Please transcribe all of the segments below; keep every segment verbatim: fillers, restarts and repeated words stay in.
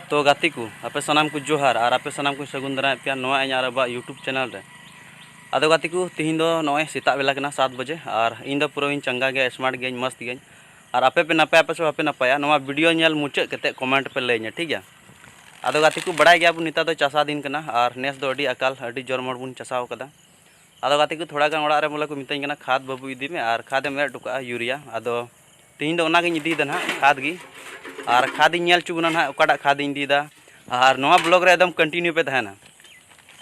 ᱛᱚ ᱜᱟᱛᱮ ᱠᱚ, ᱟᱯᱮ ᱥᱟᱱᱟᱢ ᱠᱚ ᱡᱚᱦᱟᱨ ᱟᱨ ᱟᱯᱮ ᱥᱟᱱᱟᱢ ᱠᱚᱧ ᱥᱟᱹᱜᱩᱱ ᱫᱟᱨᱟᱢᱮᱫ ᱯᱮᱭᱟ ᱱᱚᱣᱟ ᱤᱧ ᱟᱨ ᱟᱵᱚᱣᱟᱜ YouTube channel ᱨᱮ᱾ ᱟᱫᱚ ᱜᱟᱛᱮ ᱠᱚ, ᱛᱤᱦᱤᱧ ᱫᱚ ᱱᱚᱜᱼᱚᱭ ᱥᱮᱛᱟᱜ ᱵᱮᱞᱟ ᱠᱟᱱᱟ ᱥᱟᱛ ᱵᱟᱡᱮ ᱟᱨ ᱤᱧ ᱫᱚ ᱯᱩᱨᱟᱹ ᱤᱧ ᱪᱟᱸᱜᱟ ᱜᱮᱭᱟ, smart ᱜᱤᱭᱟᱹᱧ, ᱢᱚᱥᱛ ᱜᱤᱭᱟᱹᱧ᱾ ᱟᱨ ᱟᱯᱮ ᱯᱮ ᱱᱟᱯᱟᱭᱟ ᱯᱮ ᱥᱮ ᱵᱟᱯᱮ ᱱᱟᱯᱟᱭᱟ, ᱱᱚᱣᱟ video ᱧᱮᱞ ᱢᱩᱪᱟᱹᱫ ᱠᱟᱛᱮ comment ᱯᱮ ᱞᱟᱹᱭᱟᱹᱧᱟ, ᱴᱷᱤᱠ ᱜᱮᱭᱟ? ᱟᱫᱚ ᱜᱟᱛᱮ ᱠᱚ, ᱵᱟᱲᱟᱭ ᱜᱮᱭᱟ ᱵᱚᱱ ᱱᱮᱛᱟᱨ ᱫᱚ ᱪᱟᱥᱟ ᱫᱤᱱ ᱠᱟᱱᱟ ᱟᱨ ᱱᱮᱥ ᱫᱚ ᱟᱹᱰᱤ ᱟᱠᱟᱞ, ᱟᱹᱰᱤ ᱡᱳᱨ ᱢᱳᱴ ᱵᱚᱱ ᱪᱟᱥᱟᱣ ᱠᱟᱫᱟ᱾ ᱟᱫᱚ ᱜᱟᱛᱮ ᱠᱚ, ᱛᱷᱚᱲᱟ ᱜᱟᱱ ᱚᱲᱟᱜ ᱨᱮ ᱵᱚᱞᱮ ᱠᱚ ᱢᱤᱛᱟᱹᱧ ᱠᱟᱱᱟ, "ᱠᱷᱟᱫᱽ ᱵᱟᱹᱵᱩ ᱤᱫᱤ ᱢᱮ ᱟᱨ ᱠᱷᱟᱫᱽ ᱮᱢ ᱮᱨ ᱦᱚᱴᱚ ᱠᱟᱜᱼᱟ, ᱤᱭᱩᱨᱤᱭᱟ᱾" ᱟᱫᱚ ᱛᱤᱦᱤᱧ ᱫᱚ ᱚᱱᱟᱜᱤᱧ ᱤᱫᱤᱭᱮᱫᱟ ᱱᱟᱦᱟᱜ, ᱠᱷᱟᱫᱽ ᱜᱮ᱾ ᱟᱨ ᱠᱷᱟᱫᱽ ᱤᱧ ᱧᱮᱞ ᱦᱚᱪᱚ ᱵᱚᱱᱟ ᱱᱟᱦᱟᱜ, ᱚᱠᱟᱴᱟᱜ ᱠᱷᱟᱫᱽ ᱤᱧ ᱤᱫᱤᱭᱮᱫᱟ᱾ ᱟᱨ ᱱᱚᱣᱟ vlog ᱨᱮ ᱮᱠᱫᱚᱢ continue ᱯᱮ ᱛᱟᱦᱮᱱᱟ,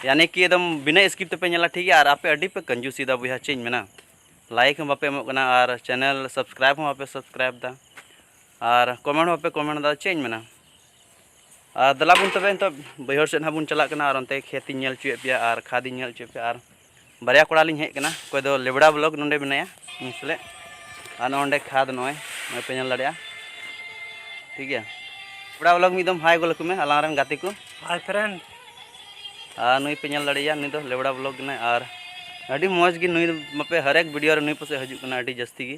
ᱭᱟᱱᱤ ᱠᱤ ᱮᱠᱫᱚᱢ ᱵᱤᱱᱟᱹ skip ᱛᱮᱯᱮ ᱧᱮᱞᱟ, ᱴᱷᱤᱠ ᱜᱮᱭᱟ? ᱟᱨ ᱟᱯᱮ ᱟᱹᱰᱤ ᱯᱮ ᱠᱟᱹᱧᱡᱩᱥᱤᱭᱮᱫᱟ ᱵᱚᱭᱦᱟ, ᱪᱮᱫ ᱤᱧ ᱢᱮᱱᱟ, like ᱦᱚᱸ ᱵᱟᱯᱮ ᱮᱢᱚᱜ ᱠᱟᱱᱟ ᱟᱨ channel subscribe ᱦᱚᱸ ᱵᱟᱯᱮ subscribe ᱫᱟ ᱟᱨ comment ᱦᱚᱸ ᱵᱟᱯᱮ comment ᱫᱟ, ᱪᱮᱫ ᱤᱧ ᱢᱮᱱᱟ᱾ ᱟᱨ ᱫᱮᱞᱟ ᱵᱚᱱ ᱛᱚᱵᱮ ᱱᱤᱛᱚᱜ ᱵᱟᱹᱭᱦᱟᱹᱲ ᱥᱮᱫ ᱦᱟᱸᱜ ᱵᱚᱱ ᱪᱟᱞᱟᱜ ᱠᱟᱱᱟ ᱟᱨ ᱚᱱᱛᱮ ᱠᱷᱮᱛ ᱤᱧ ᱧᱮᱞ ᱦᱚᱪᱚᱭᱮᱫ ᱯᱮᱭᱟ ᱟᱨ ᱠᱷᱟᱫᱽ ᱤᱧ ᱧᱮᱞ ᱦᱚᱪᱚᱭᱮᱫ ᱯᱮᱭᱟ᱾ ᱟᱨ ᱵᱟᱨᱭᱟ ᱠᱚᱲᱟ ᱞᱤᱧ ᱦᱮᱡ ᱠᱟᱱᱟ, ᱚᱠᱚᱭ ᱫᱚ ᱞᱮᱵᱲᱟ vlog ᱱᱚᱰᱮ ᱢᱮᱱᱟᱭᱟ ᱤᱧ ᱥᱟᱞᱮᱜ, ᱟᱨ ᱱᱚᱜᱼᱚᱭ ᱱᱚᱸᱰᱮ ᱠᱷᱟᱫᱽ ᱱᱚᱜᱼᱚᱭ, ᱱᱚᱜᱼᱚᱭ ᱯᱮ ᱧᱮᱞ ᱫᱟᱲᱮᱭᱟᱜᱼᱟ, ᱴᱷᱤᱠ ᱜᱮᱭᱟ᱾ ᱞᱮᱵᱲᱟ vlog ᱢᱤᱫ ᱫᱚᱢ hi ᱜᱚᱞ ᱟᱠᱚ ᱢᱮ ᱟᱞᱟᱝ ᱨᱮᱱ ᱜᱟᱛᱮ ᱠᱚ᱾ Hi friend᱾ ᱟᱨ ᱱᱩᱭ ᱯᱮ ᱧᱮᱞ ᱫᱟᱲᱮᱭᱟᱭᱟ, ᱱᱩᱭ ᱫᱚ ᱞᱮᱵᱲᱟ vlog ᱠᱟᱱᱟᱭ ᱟᱨ ᱟᱹᱰᱤ ᱢᱚᱡᱽ ᱜᱮ ᱱᱩᱭ ᱢᱟᱯᱮ ᱦᱟᱨ ᱮᱠ video ᱨᱮ ᱱᱩᱭ ᱯᱟᱥᱮᱡ ᱦᱤᱡᱩᱜ ᱠᱟᱱᱟ ᱟᱹᱰᱤ ᱡᱟᱹᱥᱛᱤ ᱜᱮ᱾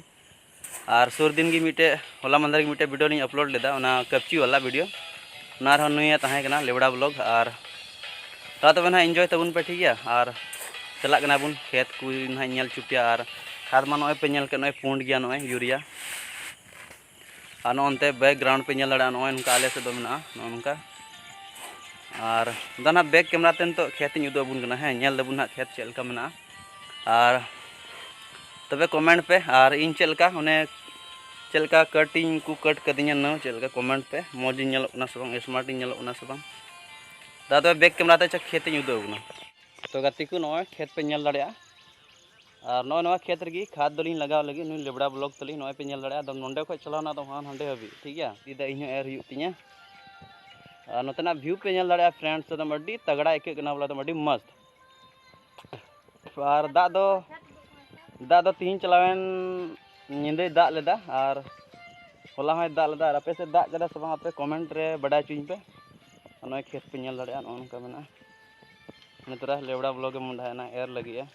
ᱟᱨ ᱥᱩᱨ ᱫᱤᱱ ᱜᱮ ᱢᱤᱫᱴᱮᱡ, ᱦᱚᱞᱟ ᱢᱟᱦᱫᱮᱨ ᱜᱮ ᱢᱤᱫᱴᱮᱡ video ᱞᱤᱧ upload ᱞᱮᱫᱟ, ᱚᱱᱟ ᱠᱟᱹᱯᱪᱤ ᱣᱟᱞᱟ video, ᱚᱱᱟ ᱨᱮᱦᱚᱸ ᱱᱩᱭᱮ ᱛᱟᱦᱮᱸ ᱠᱟᱱᱟ ᱞᱮᱵᱲᱟ vlog᱾ ᱟᱨ ᱛᱟ ᱛᱚᱵᱮ ᱱᱟᱦᱟᱜ enjoy ᱛᱟᱵᱚᱱ ᱯᱮ, ᱴᱷᱤᱠ ᱜᱮᱭᱟ? ᱟᱨ ᱪᱟᱞᱟᱜ ᱠᱟᱱᱟ ᱵᱚᱱ ᱠᱷᱮᱛ ᱠᱚ ᱱᱟᱦᱟᱜ ᱧᱮᱞ ᱦᱚᱪᱚ ᱯᱮᱭᱟ᱾ ᱟᱨ ᱠᱷᱟᱫᱽ ᱢᱟ ᱱᱚᱜᱼᱚᱭ ᱯᱮ ᱧᱮᱞ ᱠᱮᱫ, ᱱᱚᱜᱼᱚᱭ ᱯᱩᱸᱰ ᱜᱮᱭᱟ ᱱᱚᱜᱼᱚᱭ ᱤᱭᱩᱨᱤᱭᱟ᱾ ᱟᱨ ᱱᱚᱜᱼᱚ ᱱᱚᱱᱛᱮ background ᱯᱮ ᱧᱮᱞ ᱫᱟᱲᱮᱭᱟᱜᱼᱟ, ᱱᱚᱜᱼᱚᱭ ᱱᱚᱝᱠᱟ ᱟᱞᱮ ᱥᱮᱫ ᱫᱚ ᱢᱮᱱᱟᱜᱼᱟ, ᱱᱚᱜᱼᱚ ᱱᱚᱝᱠᱟ᱾ ᱟᱨ ᱫᱟ ᱱᱟᱦᱟᱜ back camera ᱛᱮ ᱱᱤᱛᱚᱜ ᱠᱷᱮᱛ ᱤᱧ ᱩᱫᱩᱜ ᱟᱵᱚᱱ ᱠᱟᱱᱟ, ᱦᱮᱸ, ᱧᱮᱞ ᱫᱟᱵᱚᱱ ᱱᱟᱦᱟᱜ ᱠᱷᱮᱛ ᱪᱮᱫ ᱞᱮᱠᱟ ᱢᱮᱱᱟᱜᱼᱟ᱾ ᱟᱨ ᱛᱚᱵᱮ comment ᱯᱮ, ᱟᱨ ᱤᱧ ᱪᱮᱫ ᱞᱮᱠᱟ, ᱚᱱᱮ ᱪᱮᱫ ᱞᱮᱠᱟ cut ᱤᱧ ᱠᱚ cut ᱠᱟᱫᱤᱧᱟ ᱱᱟᱹᱣ, ᱪᱮᱫ ᱞᱮᱠᱟ comment ᱯᱮ, ᱢᱚᱡᱽ ᱤᱧ ᱧᱮᱞᱚᱜ ᱠᱟᱱᱟ ᱥᱮ ᱵᱟᱝ, smart ᱤᱧ ᱧᱮᱞᱚᱜ ᱠᱟᱱᱟ ᱥᱮ ᱵᱟᱝ᱾ ᱫᱟ ᱛᱚᱵᱮ back camera ᱛᱮ ᱟᱪᱪᱷᱟ ᱠᱷᱮᱛ ᱤᱧ ᱩᱫᱩᱜ ᱟᱵᱚᱱᱟ᱾ ᱛᱚ ᱜᱟᱛᱮ ᱠᱚ, ᱱᱚᱜᱼᱚᱭ ᱠᱷᱮᱛ ᱯᱮ ᱧᱮᱞ ᱫᱟᱲᱮᱭᱟᱜᱼᱟ᱾ ᱟᱨ ᱱᱚᱜᱼᱚᱭ ᱱᱚᱣᱟ ᱠᱷᱮᱛ ᱨᱮᱜᱮ ᱠᱷᱟᱫᱽ ᱫᱚᱞᱤᱧ ᱞᱟᱜᱟᱣ ᱞᱟᱹᱜᱤᱫ, ᱱᱩᱭ ᱞᱮᱵᱲᱟ vlog ᱛᱟᱹᱞᱤᱧ, ᱱᱚᱜᱼᱚᱭ ᱯᱮ ᱧᱮᱞ ᱫᱟᱲᱮᱭᱟᱜᱼᱟ᱾ ᱟᱫᱚ ᱱᱚᱸᱰᱮ ᱠᱷᱚᱡ ᱪᱟᱞᱟᱣ ᱱᱟ ᱫᱚ ᱦᱟᱱ ᱦᱟᱸᱰᱮ ᱦᱟᱹᱵᱤᱡ, ᱴᱷᱤᱠ ᱜᱮᱭᱟ, ᱛᱤ ᱫᱚ ᱤᱧ ᱦᱚᱸ ᱮᱨ ᱦᱩᱭᱩᱜ ᱛᱤᱧᱟᱹ᱾ ᱟᱨ ᱱᱚᱛᱮᱱᱟᱜ view ᱯᱮ ᱧᱮᱞ ᱫᱟᱲᱮᱭᱟᱜᱼᱟ friends, ᱮᱠᱫᱚᱢ ᱟᱹᱰᱤ ᱛᱟᱜᱲᱟ ᱟᱹᱭᱠᱟᱹᱜ ᱠᱟᱱᱟ ᱵᱚᱞᱮ, ᱮᱠᱫᱚᱢ ᱟᱹᱰᱤ ᱢᱚᱡᱽ᱾ ᱟᱨ ᱫᱟᱜ ᱫᱚ, ᱫᱟᱜ ᱫᱚ ᱛᱤᱦᱤᱧ ᱪᱟᱞᱟᱣᱮᱱ ᱧᱤᱫᱟᱹᱭ ᱫᱟᱜ ᱞᱮᱫᱟ ᱟᱨ ᱦᱚᱞᱟ ᱦᱚᱸᱭ ᱫᱟᱜ ᱞᱮᱫᱟ᱾ ᱟᱨ ᱟᱯᱮ ᱥᱮᱫ ᱫᱟᱜ ᱠᱮᱫᱟ ᱥᱮ ᱵᱟᱝ, ᱟᱯᱮ comment ᱨᱮ ᱵᱟᱰᱟᱭ ᱦᱚᱪᱚᱧ ᱯᱮ᱾ ᱟᱨ ᱱᱚᱜᱼᱚᱭ ᱠᱷᱮᱛ ᱯᱮ ᱧᱮᱞ ᱫᱟᱲᱮᱭᱟᱜᱼᱟ, ᱱᱚᱜᱼᱚ ᱱᱚᱝᱠᱟ ᱢᱮᱱᱟᱜᱼᱟ᱾ ᱱᱤᱛᱚᱜ ᱞᱮᱵᱲᱟ vlog ᱮ ᱢᱚᱦᱰᱟᱭᱮᱱᱟ, ᱮᱨ ᱞᱟᱹᱜᱤᱫ ᱮ᱾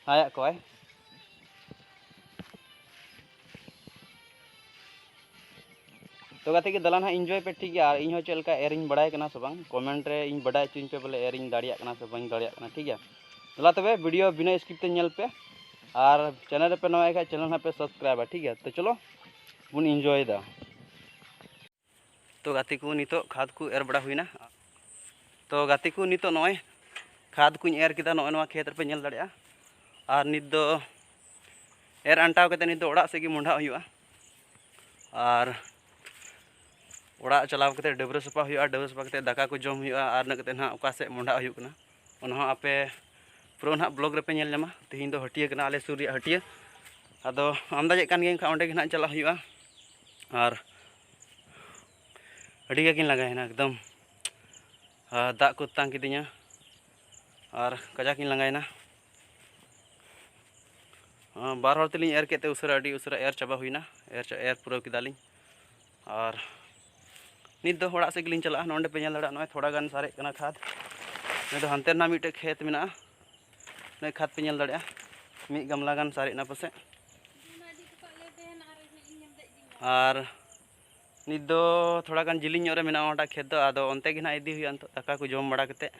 ᱦᱟᱭᱟᱜ ᱠᱚᱣᱟᱭ᱾ ᱛᱚ ᱜᱟᱛᱮ ᱠᱚ, ᱫᱟᱞᱟᱱ ᱦᱟᱸᱜ enjoy ᱯᱮ, ᱴᱷᱤᱠ ᱜᱮᱭᱟ? ᱟᱨ ᱤᱧ ᱦᱚᱸ ᱪᱮᱫ ᱞᱮᱠᱟ ᱮᱨ ᱤᱧ ᱵᱟᱲᱟᱭ ᱠᱟᱱᱟ ᱥᱮ ᱵᱟᱝ, comment ᱨᱮ ᱤᱧ ᱵᱟᱰᱟᱭ ᱦᱚᱪᱚᱧ ᱯᱮ ᱵᱚᱞᱮ ᱮᱨ ᱤᱧ ᱫᱟᱲᱮᱭᱟᱜ ᱠᱟᱱᱟ ᱥᱮ ᱵᱟᱹᱧ ᱫᱟᱲᱮᱭᱟᱜ ᱠᱟᱱᱟ, ᱴᱷᱤᱠ ᱜᱮᱭᱟ? ᱫᱮᱞᱟ ᱛᱚᱵᱮ video ᱵᱤᱱᱟᱹ skip ᱛᱮ ᱧᱮᱞ ᱯᱮ, ᱟᱨ channel ᱨᱮᱯᱮ ᱱᱟᱣᱟ ᱠᱷᱟᱡ channel ᱦᱟᱸᱜ ᱯᱮ subscribeᱟ, ᱴᱷᱤᱠ ᱜᱮᱭᱟ? ᱛᱚ ᱪᱚᱞᱚ ᱵᱚᱱ enjoyᱮᱫᱟ᱾ ᱛᱚ ᱜᱟᱛᱮ ᱠᱚ, ᱱᱤᱛᱚᱜ ᱠᱷᱟᱫᱽ ᱠᱚ ᱮᱨ ᱵᱟᱲᱟ ᱦᱩᱭᱱᱟ᱾ ᱛᱚ ᱜᱟᱛᱮ ᱠᱚ, ᱱᱤᱛᱚᱜ ᱱᱚᱜᱼᱚᱭ ᱠᱷᱟᱫᱽ ᱠᱚᱧ ᱮᱨ ᱠᱮᱫᱟ, ᱱᱚᱜᱼᱚᱭ ᱱᱚᱣᱟ ᱠᱷᱮᱛ ᱨᱮᱯᱮ ᱧᱮᱞ ᱫᱟᱲᱮᱭᱟᱜᱼᱟ᱾ ᱟᱨ ᱱᱤᱛ ᱫᱚ ᱮᱨ ᱟᱱᱴᱟᱣ ᱠᱟᱛᱮ ᱱᱤᱛ ᱫᱚ ᱚᱲᱟᱜ ᱥᱮᱫ ᱜᱮ ᱢᱚᱦᱰᱟᱜ ᱦᱩᱭᱩᱜᱼᱟ᱾ ᱟᱨ ᱚᱲᱟᱜ ᱪᱟᱞᱟᱣ ᱠᱟᱛᱮ ᱰᱟᱹᱵᱽᱨᱟᱹ ᱥᱟᱯᱷᱟ ᱦᱩᱭᱩᱜᱼᱟ, ᱰᱟᱹᱵᱽᱨᱟᱹ ᱥᱟᱯᱷᱟ ᱠᱟᱛᱮ ᱫᱟᱠᱟ ᱠᱚ ᱡᱚᱢ ᱦᱩᱭᱩᱜᱼᱟ, ᱟᱨ ᱤᱱᱟᱹ ᱠᱟᱛᱮ ᱱᱟᱦᱟᱜ ᱚᱠᱟ ᱥᱮᱫ ᱢᱚᱦᱰᱟᱜ ᱦᱩᱭᱩᱜ ᱠᱟᱱᱟ, ᱚᱱᱟ ᱦᱚᱸ ᱟᱯᱮ ᱯᱩᱨᱟᱹ ᱱᱟᱦᱟᱜ vlog ᱨᱮᱯᱮ ᱧᱮᱞ ᱧᱟᱢᱟ᱾ ᱛᱮᱦᱮᱧ ᱫᱚ ᱦᱟᱹᱴᱭᱟᱹ ᱠᱟᱱᱟ, ᱟᱞᱮ ᱥᱩᱨ ᱨᱮᱭᱟᱜ ᱦᱟᱹᱴᱭᱟᱹ᱾ ᱟᱫᱚ ᱟᱢᱫᱟᱡᱮᱫ ᱠᱟᱱ ᱜᱤᱭᱟᱹᱧ ᱠᱷᱟᱱ ᱚᱸᱰᱮ ᱜᱮ ᱱᱟᱦᱟᱜ ᱪᱟᱞᱟᱜ ᱦᱩᱭᱩᱜᱼᱟ᱾ ᱟᱨ ᱟᱹᱰᱤ ᱜᱟᱱ ᱜᱤᱧ ᱞᱟᱸᱜᱟᱭᱮᱱᱟ ᱮᱠᱫᱚᱢ᱾ ᱟᱨ ᱫᱟᱜ ᱠᱚ ᱛᱮᱛᱟᱝ ᱠᱤᱫᱤᱧᱟ ᱟᱨ ᱠᱟᱡᱟᱠ ᱤᱧ ᱞᱟᱸᱜᱟᱭᱮᱱᱟ᱾ ᱟᱨ ᱵᱟᱨ ᱦᱚᱲ ᱛᱮᱞᱤᱧ ᱮᱨ ᱠᱮᱫ ᱛᱮ ᱩᱥᱟᱹᱨᱟ, ᱟᱹᱰᱤ ᱩᱥᱟᱹᱨᱟ ᱮᱨ ᱪᱟᱵᱟ ᱦᱩᱭᱱᱟ, ᱮᱨ ᱪᱟ-, ᱮᱨ ᱯᱩᱨᱟᱹᱣ ᱠᱮᱫᱟᱞᱤᱧ᱾ ᱟᱨ ᱱᱤᱛ ᱫᱚ ᱚᱲᱟᱜ ᱥᱮᱫ ᱜᱮᱞᱤᱧ ᱪᱟᱞᱟᱜᱼᱟ᱾ ᱱᱚᱸᱰᱮ ᱯᱮ ᱧᱮᱞ ᱫᱟᱲᱮᱭᱟᱜᱼᱟ, ᱱᱚᱜᱼᱚᱭ ᱛᱷᱚᱲᱟ ᱜᱟᱱ ᱥᱟᱨᱮᱡ ᱠᱟᱱᱟ ᱠᱷᱟᱫᱽ᱾ ᱱᱚᱸᱰᱮ ᱦᱟᱱᱛᱮ ᱨᱮᱱᱟᱜ ᱢᱤᱫᱴᱮᱡ ᱠᱷᱮᱛ ᱢᱮᱱᱟᱜᱼᱟ, ᱱᱚᱜᱼᱚᱭ ᱠᱷᱟᱫᱽ ᱯᱮ ᱧᱮᱞ ᱫᱟᱲᱮᱭᱟᱜᱼᱟ, ᱢᱤᱫ ᱜᱟᱢᱞᱟ ᱜᱟᱱ ᱥᱟᱨᱮᱡ ᱮᱱᱟ ᱯᱟᱥᱮᱡ᱾ ᱟᱨ ᱱᱤᱛ ᱫᱚ ᱛᱷᱚᱲᱟ ᱜᱟᱱ ᱡᱤᱞᱤᱧ ᱧᱚᱜ ᱨᱮ ᱢᱮᱱᱟᱜᱼᱟ ᱚᱱᱟᱴᱟᱜ ᱠᱷᱮᱛ ᱫᱚ, ᱟᱫᱚ ᱚᱱᱛᱮ ᱜᱮ ᱱᱟᱦᱟᱜ ᱤᱫᱤ ᱦᱩᱭᱩᱜᱼᱟ ᱱᱤᱛᱚᱜ ᱫᱟᱠᱟ ᱠᱚ ᱡᱚᱢ ᱵᱟᱲᱟ ᱠᱟᱛᱮᱫ᱾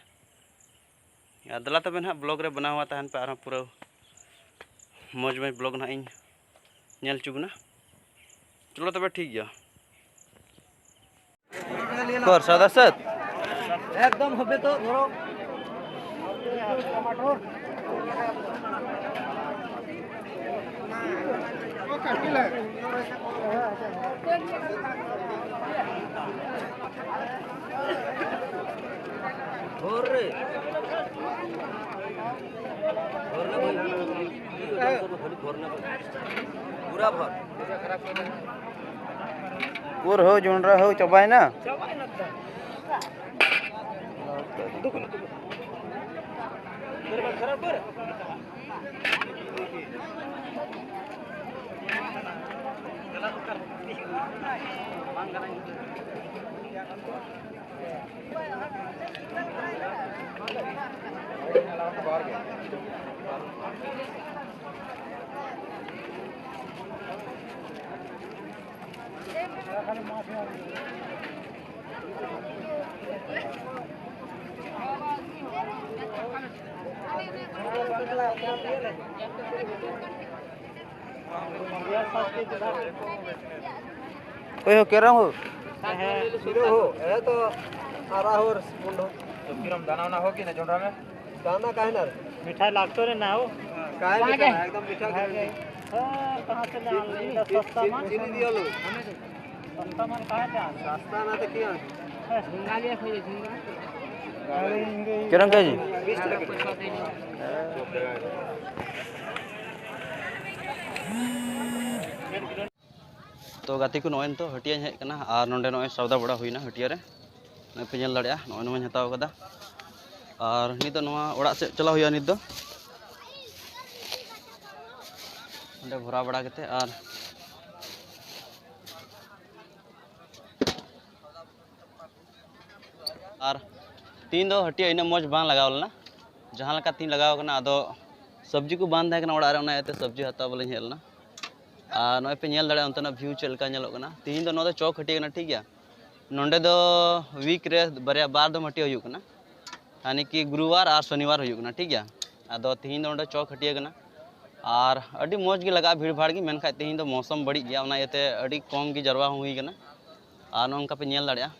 ᱟᱨ ᱫᱮᱞᱟ ᱛᱚᱵᱮ ᱱᱟᱦᱟᱜ vlog ᱨᱮ ᱵᱮᱱᱟᱣᱟ ᱛᱟᱦᱮᱱ ᱯᱮ, ᱟᱨᱦᱚᱸ ᱯᱩᱨᱟᱹ ᱢᱚᱡᱽ ᱢᱚᱡᱽ vlog ᱱᱟᱦᱟᱜ ᱤᱧ ᱧᱮᱞ ᱦᱚᱪᱚ ᱵᱚᱱᱟ᱾ ᱪᱚᱞᱚ ᱛᱚᱵᱮ ᱴᱷᱤᱠ ᱜᱮᱭᱟ᱾ ᱠᱚᱨ ᱥᱟᱫᱟ ᱥᱟᱹᱛ᱾ ᱮᱠᱫᱚᱢ ᱦᱚᱵᱮ ᱛᱚ ᱫᱷᱚᱨᱚ᱾ ᱵᱷᱚᱨ ᱨᱮ᱾ ᱵᱷᱚᱨ ᱨᱮ ᱵᱷᱟᱹᱭ᱾ ᱵᱷᱚᱨ ᱨᱮ ᱵᱷᱟᱹᱭ᱾ ᱯᱩᱨᱟ ᱵᱷᱚᱨ᱾ ᱩᱨ ᱦᱚᱸ ᱡᱚᱱᱰᱨᱟ ᱦᱚᱸ ᱪᱟᱵᱟᱭᱮᱱᱟ᱾ कोई हो, कह रहा हूँ। हीरो हो, है तो आ रहा हो और मुंडो। तो फिर हम दाना वाना हो कि ना जोंडा में? दाना काहे ना रे? मिठाई लागतो रे ना हो। काहे मीठा है? एकदम मीठा है। हाँ, कहाँ से ले आन ले? इधर सस्ता माल। चीनी दिया लो। सस्ता माल कहाँ से आन? सस्ता ना तो क्या? झिंगा लिया खोजे, झिंगा। किरण का जी? बीस टका किलो। ᱛᱚ ᱜᱟᱛᱮ ᱠᱚ, ᱱᱚᱜᱼᱚᱭ ᱱᱤᱛᱚᱜ ᱦᱟᱹᱴᱤᱭᱟᱹᱧ ᱦᱮᱡ ᱟᱠᱟᱱᱟ ᱟᱨ ᱱᱚᱸᱰᱮ ᱱᱚᱜᱼᱚᱭ ᱥᱚᱣᱫᱟ ᱵᱟᱲᱟ ᱦᱩᱭᱱᱟ ᱦᱟᱹᱴᱤᱭᱟᱹ ᱨᱮ᱾ ᱱᱚᱜᱼᱚᱭ ᱯᱮ ᱧᱮᱞ ᱫᱟᱲᱮᱭᱟᱜᱼᱟ, ᱱᱚᱜᱼᱚᱭ ᱱᱚᱣᱟᱧ ᱦᱟᱛᱟᱣ ᱠᱟᱫᱟ᱾ ᱟᱨ ᱱᱤᱛ ᱫᱚ ᱱᱚᱣᱟ ᱚᱲᱟᱜ ᱥᱮᱫ ᱪᱟᱞᱟᱣ ᱦᱩᱭᱩᱜᱼᱟ ᱱᱤᱛ ᱫᱚ᱾ ᱚᱸᱰᱮ ᱵᱷᱚᱨᱟᱣ ᱵᱟᱲᱟ ᱠᱟᱛᱮ ᱟᱨ ᱟᱨ ᱛᱤᱦᱤᱧ ᱫᱚ ᱦᱟᱹᱴᱤᱭᱟᱹ ᱤᱱᱟᱹᱜ ᱢᱚᱡᱽ ᱵᱟᱝ ᱞᱟᱜᱟᱣ ᱞᱮᱱᱟ, ᱡᱟᱦᱟᱸ ᱞᱮᱠᱟ ᱛᱤᱦᱤᱧ ᱞᱟᱜᱟᱣ ᱠᱟᱱᱟ᱾ ᱟᱫᱚ ᱥᱚᱵᱽᱡᱤ ᱠᱚ ᱵᱟᱝ ᱛᱟᱦᱮᱸ ᱠᱟᱱᱟ ᱚᱲᱟᱜ ᱨᱮ, ᱚᱱᱟ ᱤᱭᱟᱹᱛᱮ ᱥᱚᱵᱽᱡᱤ ᱦᱟᱛᱟᱣ ᱵᱚᱞᱮᱧ ᱦᱮᱡ ᱞᱮᱱᱟ᱾ ᱟᱨ ᱱᱚᱜᱼᱚᱭ ᱯᱮ ᱧᱮᱞ ᱫᱟᱲᱮᱭᱟᱜᱼᱟ ᱚᱱᱛᱮᱱᱟᱜ ᱵᱷᱤᱭᱩ ᱪᱮᱫ ᱞᱮᱠᱟ ᱧᱮᱞᱚᱜ ᱠᱟᱱᱟ᱾ ᱛᱤᱦᱤᱧ ᱫᱚ ᱱᱚᱣᱟ ᱫᱚ ᱪᱚᱠ ᱦᱟᱹᱴᱤᱭᱟᱹ ᱠᱟᱱᱟ, ᱴᱷᱤᱠ ᱜᱮᱭᱟ᱾ ᱱᱚᱸᱰᱮ ᱫᱚ ᱣᱤᱠ ᱨᱮ ᱵᱟᱨᱭᱟ, ᱵᱟᱨ ᱫᱚᱢ ᱦᱟᱹᱴᱤᱭᱟᱹ ᱦᱩᱭᱩᱜ ᱠᱟᱱᱟ, ᱭᱟᱱᱤ ᱠᱤ ᱜᱩᱨᱩᱵᱟᱨ ᱟᱨ ᱥᱚᱱᱤᱵᱟᱨ ᱦᱩᱭᱩᱜ ᱠᱟᱱᱟ, ᱴᱷᱤᱠ ᱜᱮᱭᱟ᱾ ᱟᱫᱚ ᱛᱤᱦᱤᱧ ᱫᱚ ᱱᱚᱸᱰᱮ ᱪᱚᱠ ᱦᱟᱹᱴᱤᱭᱟᱹ ᱠᱟᱱᱟ ᱟᱨ ᱟᱹᱰᱤ ᱢᱚᱡᱽ ᱜᱮ ᱞᱟᱜᱟᱜᱼᱟ, ᱵᱷᱤᱲ ᱵᱷᱟᱲ ᱜᱮ᱾ ᱢᱮᱱᱠᱷᱟᱡ ᱛᱤᱦᱤᱧ ᱫᱚ ᱢᱳᱥᱚᱢ ᱵᱟᱹᱲᱤᱡ ᱜᱮᱭᱟ, ᱚᱱᱟ ᱤᱭᱟᱹᱛᱮ ᱟᱹᱰᱤ ᱠᱚᱢ ᱜᱮ ᱡᱟᱨᱣᱟ ᱦᱚᱸ ᱦᱩᱭ ᱠᱟᱱᱟ᱾ ᱟᱨ ᱱᱚᱜᱼᱚ ᱱᱚᱝᱠᱟ ᱯᱮ ᱧᱮᱞ ᱫᱟᱲᱮᱭᱟᱜᱼᱟ᱾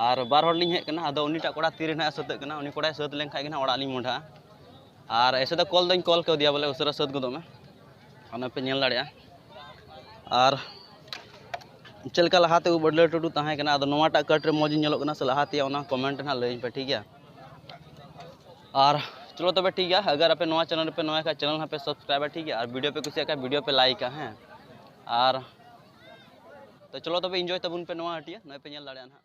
ᱟᱨ ᱵᱟᱨ ᱦᱚᱲ ᱞᱤᱧ ᱦᱮᱡ ᱠᱟᱱᱟ, ᱟᱫᱚ ᱩᱱᱤᱴᱟᱜ ᱠᱚᱲᱟ ᱛᱤᱨᱮ ᱱᱟᱦᱟᱜ ᱮ ᱥᱟᱹᱛᱟᱹᱜ ᱠᱟᱱᱟ, ᱩᱱᱤ ᱠᱚᱲᱟᱭ ᱥᱟᱹᱛ ᱞᱮᱱᱠᱷᱟᱡ ᱜᱮ ᱱᱟᱦᱟᱜ ᱚᱲᱟᱜ ᱞᱤᱧ ᱢᱚᱦᱰᱟᱜᱼᱟ᱾ ᱟᱨ ᱮᱥᱮ ᱫᱚ ᱠᱚᱞ ᱫᱚᱧ ᱠᱚᱞ ᱠᱟᱣᱫᱮᱭᱟ, ᱵᱚᱞᱮ ᱩᱥᱟᱹᱨᱟ ᱥᱟᱹᱛ ᱜᱚᱫᱚᱜ ᱢᱮ, ᱚᱱᱟ ᱯᱮ ᱧᱮᱞ ᱫᱟᱲᱮᱭᱟᱜᱼᱟ᱾ ᱟᱨ ᱪᱮᱫ ᱞᱮᱠᱟ ᱞᱟᱦᱟᱛᱮ ᱩᱵ ᱟᱹᱰᱤ ᱞᱟᱹᱴᱩ ᱞᱟᱹᱴᱩ ᱛᱟᱦᱮᱸ ᱠᱟᱱᱟ, ᱟᱫᱚ ᱱᱚᱣᱟᱴᱟᱜ ᱠᱟᱴ ᱨᱮ ᱢᱚᱡᱽ ᱤᱧ ᱧᱮᱞᱚᱜ ᱠᱟᱱᱟ ᱥᱮ ᱞᱟᱦᱟᱛᱮᱭᱟᱜ, ᱚᱱᱟ ᱠᱚᱢᱮᱱᱴ ᱨᱮ ᱱᱟᱦᱟᱜ ᱞᱟᱹᱭᱟᱹᱧ ᱯᱮ, ᱴᱷᱤᱠ ᱜᱮᱭᱟ? ᱟᱨ ᱪᱚᱞᱚ ᱛᱚᱵᱮ ᱴᱷᱤᱠ ᱜᱮᱭᱟ, ᱟᱜᱟᱨ ᱟᱯᱮ ᱱᱚᱣᱟ ᱪᱮᱱᱮᱞ ᱨᱮᱯᱮ ᱱᱚᱣᱟ ᱠᱷᱟᱡ ᱪᱮᱱᱮᱞ ᱦᱟᱸᱜ ᱯᱮ ᱥᱟᱵᱥᱠᱨᱟᱭᱤᱵᱟ, ᱴᱷᱤᱠ ᱜᱮᱭᱟ? ᱟᱨ ᱵᱷᱤᱰᱤᱭᱳ ᱯᱮ ᱠᱩᱥᱤᱭᱟᱜ ᱠᱷᱟᱡ ᱵᱷᱤᱰᱤᱭᱳ ᱯᱮ ᱞᱟᱭᱤᱠᱟ, ᱦᱮᱸ? ᱟᱨ ᱛᱚ ᱪᱚᱞᱚ ᱛᱚᱵᱮ ᱤᱱᱡᱚᱭ ᱛᱟᱵᱚᱱ ᱯᱮ ᱱᱚᱣᱟ ᱦᱟᱹᱴᱤᱭᱟᱹ, ᱱᱚᱜᱼᱚᱭ ᱯᱮ ᱧᱮᱞ ᱫᱟᱲᱮᱭᱟᱜᱼᱟ ᱱᱟᱦᱟᱜ᱾